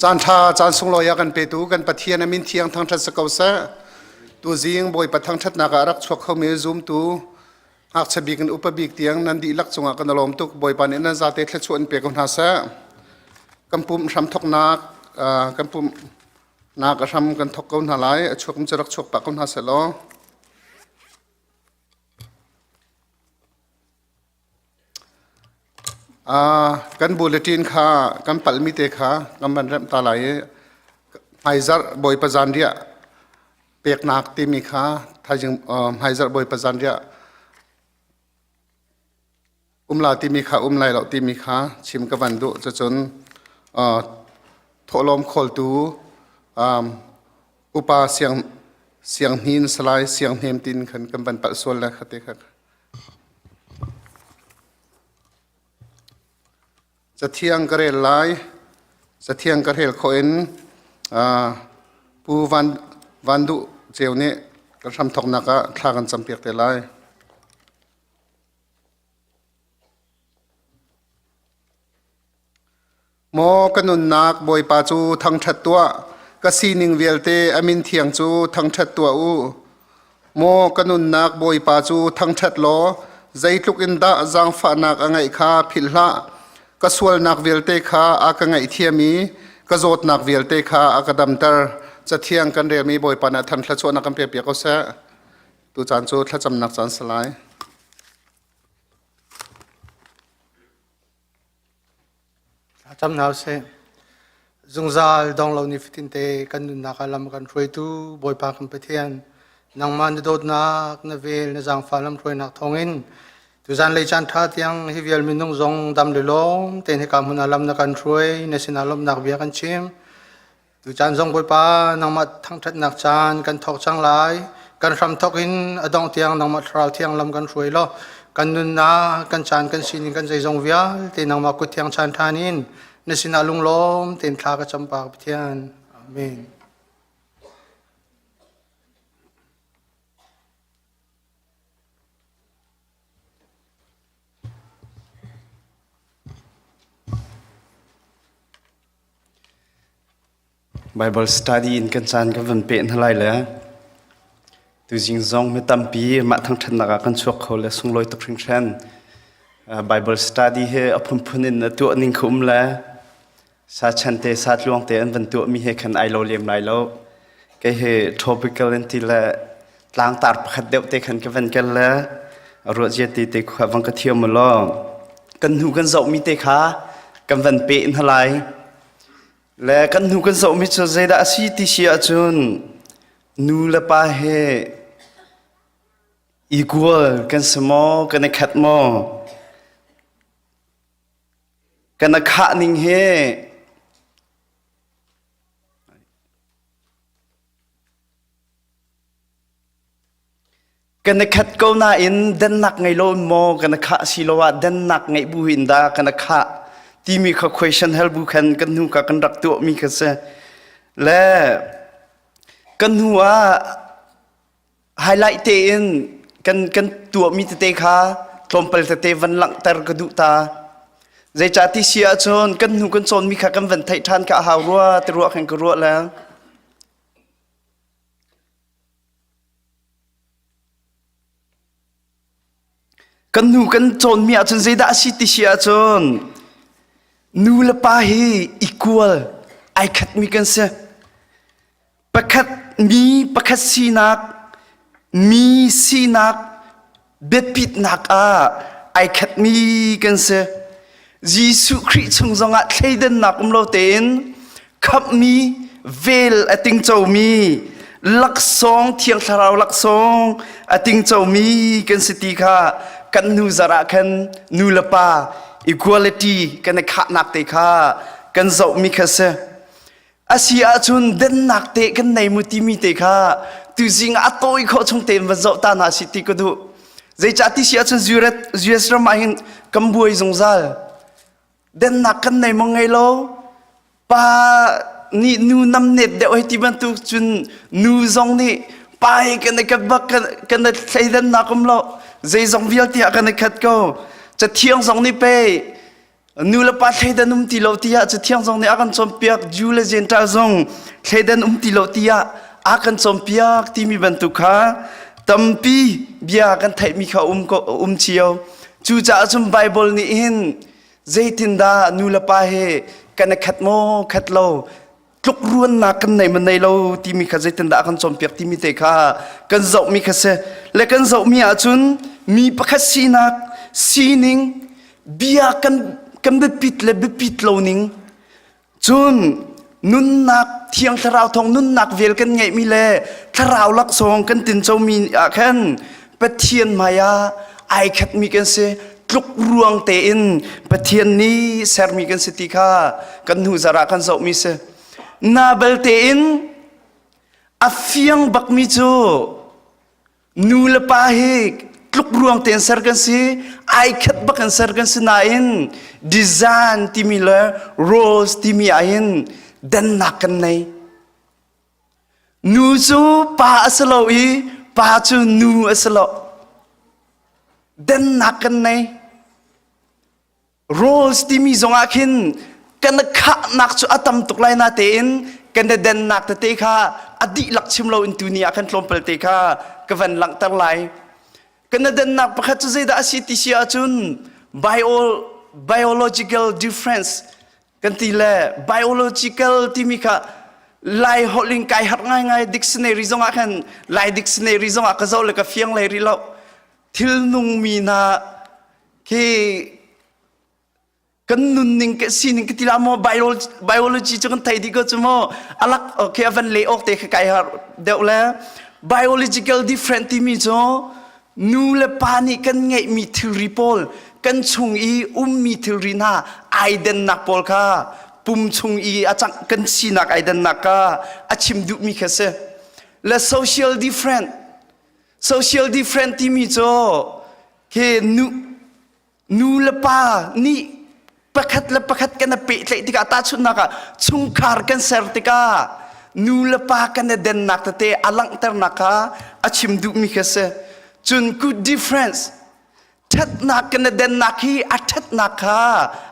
Caan ṭha caan sunglawi a kan petu kan Pathian a min thiang thangṭhat si ko seh. Tuzing Bawipa thangṭhatnak ah a rak chuak khomi zumtu ngakchia bik in upa bik tiang nan dihlak cungah kan i lawm tuk. Bawipa nih nan zate thluachuah in pe ko hna seh. Kan pumh hram thawknak kan pumhnak a hram kan thawk ko hna lai. A chuak cu rak chuak pah ko hna seh law. Kan bulletin kha kan palhmi te kha kan van remh ta lai i hmaizarh Bawipa zanriah peknak timi kha thaizing hmaizarh Bawipa zanriah um la timi kha um lai lo timi kha chim ka van duh. Cucun thawhlawm khawltu upa siang sianghnin salai sianghnem tin khan kan van palh sual le kha te kha. Cathiang ka rel lai. Cathiang ka rel khawh in Pu Van, Van Duh Ceu nih kan hramthawknak ah thla kan campiak te lai. Maw ka nunnak Bawipa cu thangṭhat tuah, ka sining vialte a min thiang cu thangṭhat tuah u. Maw ka nunnak Bawipa cu thangṭhat law zeitluk in dah zaangfahnak a ngeih kha philh hlah. Ka sualnak vialte kha a ka ngaihthiam i ka zawtnak vialte kha a ka damter. Cathiang kan relmi Bawipa nih a than thluachuahnak kan pekpiak ko seh. Tucaan cu thlacamnak caan si lai. Thlacam hna usih. Zungzal dong lo nifatin te kan nunnak ah lam kan hruaitu Bawipa kan Pathian, nangmah na dawtnak, na vel, na zaangfah lamhruainak thawngin tuzan lei caan ṭha tiang hi vial minung zong dam le lawm tein hika hmun ah lam na kan hruai, na sinah lawmhnak bia kan chim. Tucaan zong Bawipa nangmah thangṭhatnak caan kan thawk cang lai. Kan hramthawk in a dongh tiang nangmah Thlarau Thiang lam kan hruai law kan nunnak, kan caan, kan sining, kan zeizong vialte nangmah kut thiang chan ṭhan in na sinah lunglawm tein thla ka cam pah Pathian. Amen. Bible study in kan caan kan van peh hna lai le tuzing zong mi tampi mah thangṭhatnak ah kan chuak kho le sunglawi tuk hringhran. Bible study hi a phunphun in a tuah ning kha um le sa chan te sa tluang te an van tuah mi he khan ai lo lem lai lo. Kei hi topical in ti le tlangtar pakhat deuh te khan ka van kel le ruah zia ti te kha vang ka thiam law kan hnu kan zoh mi te kha kan van pe hna lai le kan hnu kan zoh mi cu zeidah a si ti si ahcun nu le pa he equal kan si maw kan i khat maw kan i khah ning he Kan i khat ko nain dannak ngei lo in maw kan i khah asiloah dannak ngeih bu in dah kan i khah timi kha question hal bu khan kan hnu ka kan rak tuahmi kha si. Le kan hnu ah highlight tein kan kan tuahmi tete kha tlawmpal tete van langhter ka duh ta. Zeicah ti si ahcun kan hnu kan cawnmi kha kan van theih ṭhan kha a hau rua ti ruah khan ka ruah le Kan nu kan cawnmi ahcun zeidah a si ti si ahcun nu le pa hi equal ai khatmi kan si. Pakhat mi pakhat sinak mi sinak biapitnak ah ai khatmi kan si. Jesuh Khrih chung zongah thleidannak um lo tein khamhmi vel a tingcomi laksawng thiang thlarau laksawng a tingcomi kan si ti kha kan nu zarh ah khan nu le pa equality kan i khahnak te kha kan zohmi kha si asi ahcun dennak te kan nei mu timi te kha tuzing ah a tawi khawh chung tein van zoh ta hna si ti ka duh zeicah ti si ahcun US ram ah hin kan buai zungzal dennak kan nei maw ngei lo pa nih nu nam net deuh hei ti bantuk cun nu zong nih pa hi kan i kat bak kan i thleidannak um lo zeizong vialte ah kan i khat ko cathiang zong nih pei. Nu le pa thleidan um ti lo tiah Cathiang zong nih a kan cawnpiak, Jew le Gentile zong thleidan um ti lo tiah a kan cawnpiak timi bantuk kha tampi bia kan theihmi kha um ko um cio. Cucaah cun Bible nih hin zeitindah nu le pa he kan i khat maw khat lo tlukruannak kan nei ma nei lo timi kha zeitindah a kan cawnpiak timi te kha kan zohmi kha si le kan zohmi ahcun mi pakhat sinak sining bia kan kan biapit le biapit lo ning cun nunnak thiang thlarau thawng nunnak vel kan ngeihmi le thlarau laksawng kan tincomi ah khan Pathian hmai ah ai khatmi kan si tluk ruang tein Pathian nih sermi kan si ti kha kan hnu zarh ah kan zohmi si. Na belte in a fiang bakmi cu nu le pa hi tluk ruang tein ser kan si ai khat bak in ser kan si nain design timi le rose timi ahhin dannak kan nei. Nu cu pa a si lo i pa cu nu a si lo. Dannak kan nei. Roles timi zongah khin kan khahnak cu a tam tuk lai na tein kan i dennak tete kha a dihlak chim lo in tuni ah khan tlawmpal te kha ka van langhter lai. Kan i dennak pakhat cu zeidah a si ti si ahcun bio, biological difference kan ti le biological timi kha lai holh in kai harh ngaingai dictionary zongah khan lai dictionary zongah ka zoh le ka fiang lei rih lo thil nungmi hna khi kan nunning ka sining ka ti la maw biology cu kan thei dih ko cu maw alak okay avan le awk te kha kai har deuh le biological different timi cu nu le pa nih kan ngeihmi thilri pawl kan chung i ummi thilri hna ai dennak pawl kha pum chung i a cang kan sinak ai dennak kha a chim duhmi kha si le social different Social different timi cu khi nu nu le pa nih pakhat le pakhat kan i pehtlaih tikah tahchunhnak ah chungkhar kan ser tikah nu le pa kan i dennak tete a langhternak kha a chim duhmi kha si. Cun good difference ṭhatnak kan i dennak hi a ṭhatnak kha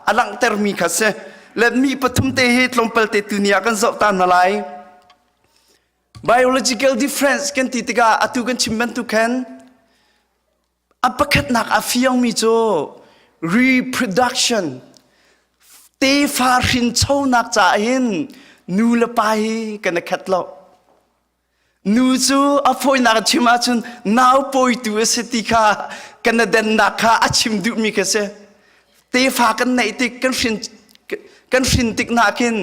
a langhtermi kha si. Le mi pathum te hi tlawmpal te tuni ah kan zoh ta hna lai. Biological difference kan ti tikah atu kan chim bantuk khan a pakhatnak a fiangmi cu reproduction tefa hrinchonak caah hin nu le pa hi kan i khat lo. Nu cu a fawinak chim ahcun nau pawitu a si ti kha kan i dennak kha a chim duhmi kha si. Tefa kan neih tik kan hrin kan hrin tik hna khin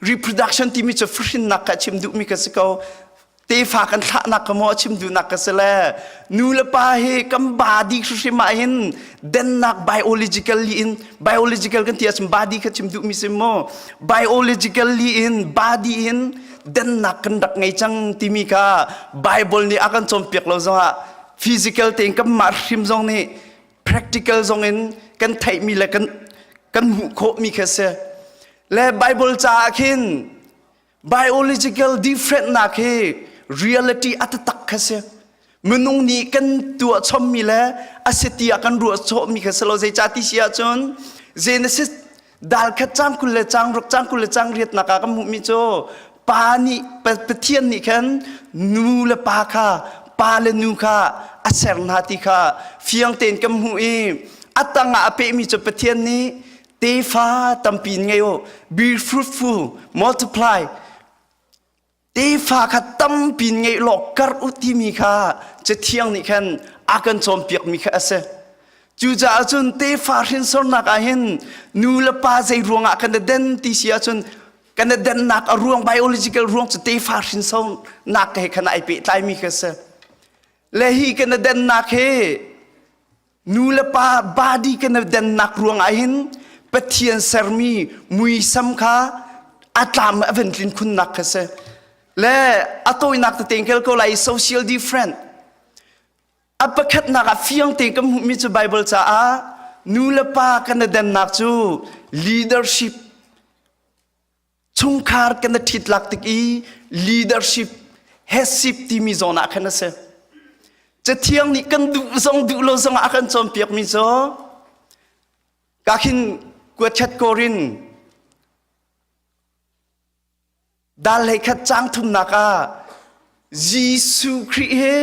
reproduction timi cu hrinnak kha chim duhmi ka si ko tefa kan thlahnak ka maw chim duhnak ka si le nu le pa hi kan body hrimhrim ah hin dennak biologically in biological kan ti ahcun body kha chim duhmi si maw biologically in body in dennak kan rak ngei cang timi kha Bible nih a kan cawnpiak lo zongah physical tein kan mah hrim zong nih practical zong in kan theihmi le kan kan hmuh khawhmi kha si le Bible caah khin biological different nak hi reality a taktak kha si minung nih kan tuah chommi le a si tiah kan ruah chawhmi kha si lo zeicah ti si ahcun Genesis dal khat cang 20 le cang ruk cang 20 le cang riat nak ah kan hmuhmi cu pa nih Pathian nih khan nu le pa kha pa le nu kha a ser hna ti kha fiang tein kan hmuh i a tangah a pehmi cu Pathian nih tefa tampi in ngei u be fruitful multiply Tefa kha tampi ngeih law karh u timi kha Cathiang nih khan a kan cawnpiakmi kha a si. Cucaah cun tefa hrinsornak ah hin nu le pa zei ruangah kan i den ti si ahcun kan i dennak a ruang biological ruang cu tefa hrinsornak he khan ai pehtlaimi kha a si. Le hi kan i dennak hi Nu le pa body kan i dennak ruang ah hin Pathian sermi muisam kha a tlam a van tlin khunnak kha si. Le a tawinak tete in kel ko lai social different. A pakhatnak ah fiang tein kan hmuhmi cu Bible caah nu le pa kan i dennak cu leadership chungkhar kan i ṭhitlak tik i leadership headship timi zawn ah khan a si cathiang nih kan duh zong duh lo zong ah a kan cawnpiakmi cu ka khin Kuatchat Korin dal hlei khat cang thumnak ah Jesuh Khrih he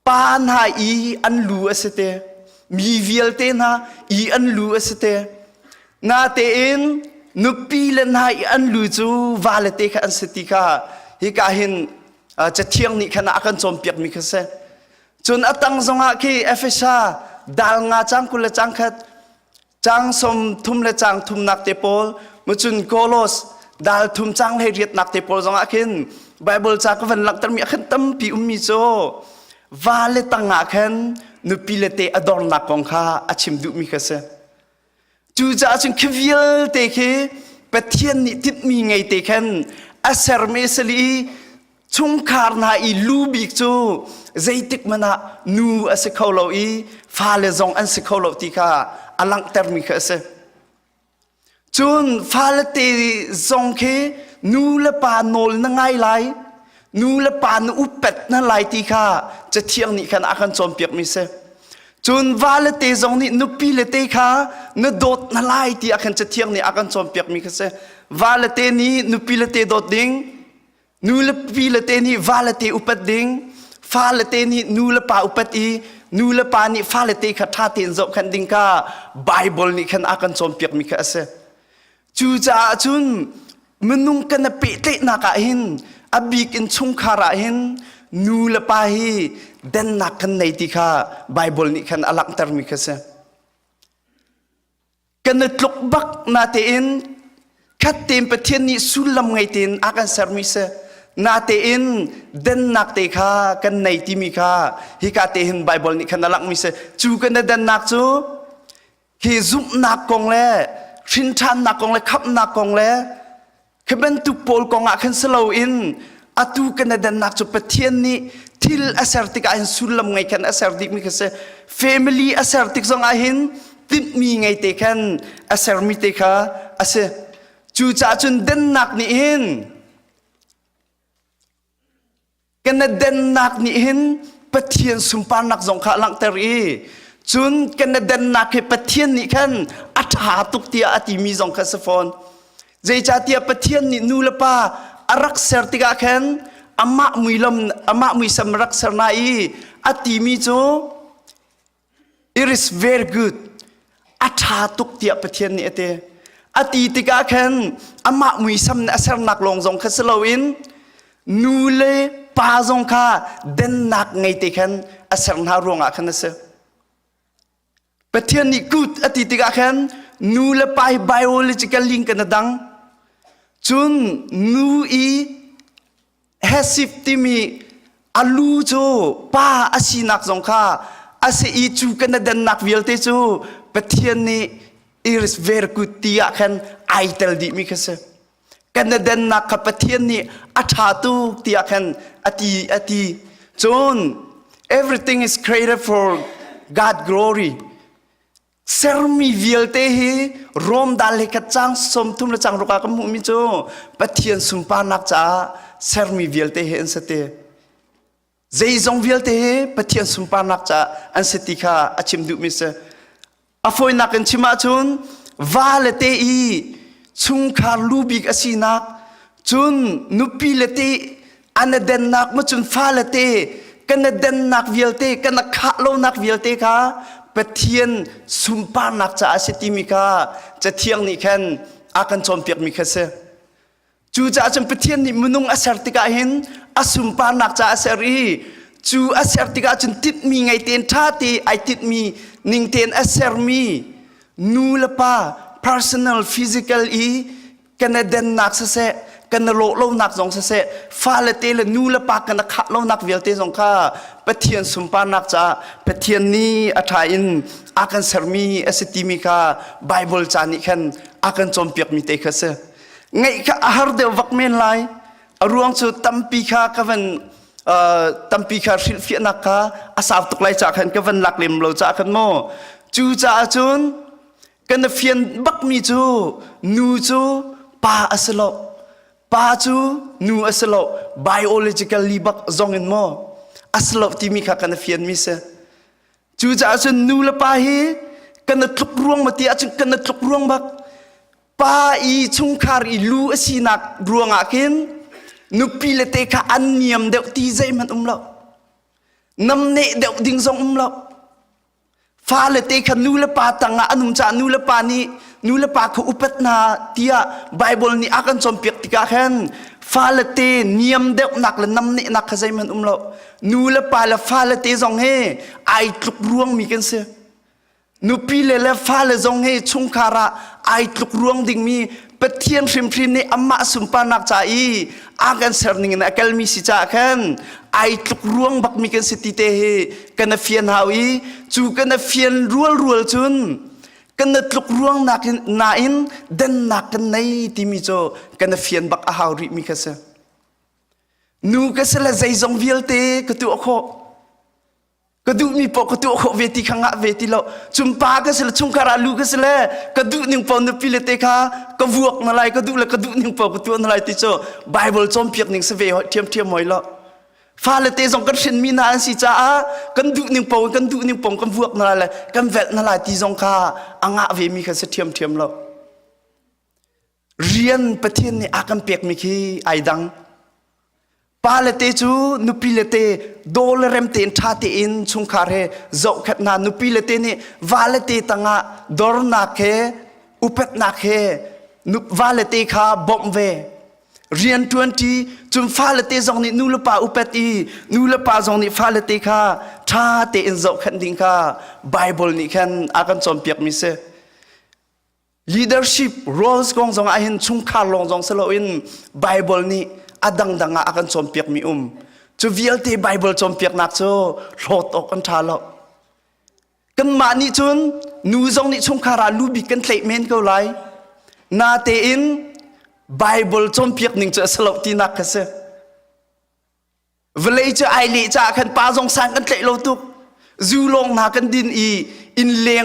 pa hna i an lu a si te mi vialte hna i an lu a si te natein nupi le hna i an lu cu va le te kha an si ti kha hika hin cathiang nih khan a kan cawnpiak mi kha si cun a tang zongah khi Efesa dal nga cang 20 le cang khat Cang 30 le cang thumnak te pawl mucun Kolos dal thum cang hlei riatnak te pawl zongah khin Bible ca ka van langhtermi ah khan tampi ummi cu va le tang ah khan nupi le te a dornak kong kha a chim duhmi kha si. Cucaah cun khi vialte khi Pathian nih tinhmi ngei te khan a sermi a si i Chungkhar hna i lu bik cu zeitik hmanh ah nu a si kho lo i fale zong an si kho lo ti kha a langhtermi kha a si. Cun fale te zong khi nu le pa nawl na ngai lai, nu le pa na upat na lai ti kha Cathiang nih khan a kan cawnpiakmi si. Cun vale te zong nih nupi le te kha na dawt na lai ti ah khan Cathiang nih a kan cawnpiakmi kha si. Vale te nih nupi le te dawt ding, Nu le pi le te nih va le te upat ding, fa le te nih nu le pa upat i nu le pa nih fa le te kha ṭha tein zohkhenh ding kha Bible nih khan a kan cawnpiakmi kha a si. Cucaah cun minung kan i pehtlaihnak ah hin a bik in chungkhar ah hin nu le pa hi dennak kan nei ti kha Bible nih khan a langhtermi kha si. Kan i tluk bak natein khat tein Pathian nih sullam ngei tein a kan sermi si. Natein dennak te kha kan nei timi kha hika te hin Bible nih khan a langhmi si. Cu kan i dennak cu hi zumhnak kong le hrinṭhannak kong le khamhnak kong le Khi bantuk pawl kong ah khan si loin atu kan i dannak cu Pathian nih thil a ser tikah hin sullam ngei khan a ser dihmi kha si. Family a ser tik zong ah hin tinhmi ngei te khan a sermi te kha a si. Cucaah cun dennak nih hin Kan na dennak nih hin Pathian sunparnak zong kha a langhter i cun kan na dennak hi Pathian nih khan a ṭha tuk tiah a timi zong kha si fawn. Zeicahtiah Pathian nih nu le pa a rak ser tikah khan amah muilam amah muisam a rak ser na i a timi cu It is very good. A ṭha tuk tiah Pathian nih a ti. A ti tikah khan amah muisam nih a sernak lawng zong kha si loin nu le pa zong kha dennak ngei te khan a ser hna ruangah khan a si. Pathian nih good a ti tikah khan nu le pa hi biological link kan a dang. Cun nu i Hesif timi a lu cu pa a sinak zong kha a si i cu kan dennak vialte cu Pathian nih it is very good ti ah khan ai tel dihmi kha si. Kan dennak kha Pathian nih a ṭha tuk ti ah khan a ti a ti. Cun everything is created for God glory. Sermi vialte hi Rom dal he khat cang 30 le cang ruk ah kan hmuhmi cu Pathian sunparnak caah sermi vialte hi an si ti. Zeizong vialte hi Pathian sunparnak caah an si ti kha a chim duhmi si. A fawinak in chim ahcun va le te i chungkhar lu bik a sinak cun nupi le te an i dennak ma cun fale te kan i dennak vialte kan i khah lonak vialte kha Pathian sunparnak caah a si timi kha Cathiang nih khan a kan cawnpiakmi kha si. Cucaah cun Pathian nih minung a ser tikah hin a sunparnak caah a ser i cu a ser tikah cun tinhmi ngei tein ṭha te ai tinhmi ning tein a sermi nu le pa personal physical i kan i dennak siseh kan i lawh lonak zong siseh fale te le nu le pa kan i khah lonak vialte zong kha Pathian sunparnak caah Pathian nih a ṭha in a kan sermi a si timi kha Bible ca nih khan a kan cawnpiakmi te kha si. Ngaih kha a har deuh vak men lai. A ruang cu tampi kha ka van tampi kha hrilhfiahnak kha a sau tuk lai ca khan ka van lak lem lo ca khan maw cu caah cun Kan i fian bakmi cu nu cu pa a si lo. Pa cu nu a si lo. Biologically bak zong in maw a si lo timi kha kan i fianmi si. Cucaah cun nu le pa hi Kan na tluk ruang ma ti ahcun kan na tluk ruang bak. Pa i chungkhar i lu a sinak ruangah khin nupi le te kha an niam deuh ti zeihmanh um lo. Namneh deuh ding zong um lo. Fale te kha nu le pa tangah an um caah nu le pa nih nu le pa kha upat hna tiah Bible nih a kan cawnpiak tikah khan fale te niam deuhnak le namnehnak kha zeihmanh um lo. Nu le pa le fale te zong he ai tluk ruangmi kan si. Nupi le le fale zong hi chungkhar ah ai tluk ruang dingmi Pathian hrimhrim nih amah sunparnak ca i a kan ser ning in a kalmi si caah khan ai tluk ruang bakmi kan si ti te hi kan a fian hau i cu kan a fian rual rual cun kan na tluk ruang nakin nain dannak kan nei timi cu kan a fian bak a hau rih mi kha si. Nu ka si le zeizong vialte ka tuah khawh. Ka duhmi paoh ka tuah khawh ve ti kha ngah ve ti lo. Cun pa ka si le chungkhar ah lu ka si le ka duh ning paoh nupi le te kha ka vuak na lai, ka duh le ka duh ning paoh ka tuah na lai ti cu Bible cawnpiak ning si ve ṭhiamṭhiam hoi lo. Fale te zong kan hrinmi hna an si caah kan duh ning paoh kan duh ning paoh kan vuak na lai le kan velh na lai ti zong kha a ngah ve mi kha si ṭhiamṭhiam lo. Rian Pathian nih a kan pekmi khi ai dang. Pa le te cu nupi le te daw le rem tein ṭha tein chungkhar he zohkhenh hna. Nupi le te nih va le te tangah dornak he upatnak he va le te kha bawmh ve. Rian ṭuanṭi cun fale te zong nih nu le pa upat i nu le pa zong nih fale te kha ṭha tein zohkhenh ding kha Bible nih khan a kan cawnpiakmi si. Leadership roles kong zong ah hin chungkhar lawng zong si loin Bible nih a dangdang ah a kan cawnpiakmi um. Cu vialte Bible cawnpiaknak cu hlawt awk an ṭha lo. Kanmah nih cun nu zong nih chungkhar ah lu bik kan tlaih men ko lai. Natein Bible cawnpiak ning cu a si lo tinak kha si. Vawlei cu ai leh caah khan pa zong sang kan tlaih lo tuk. Zu lawng hna kan din i inn leng.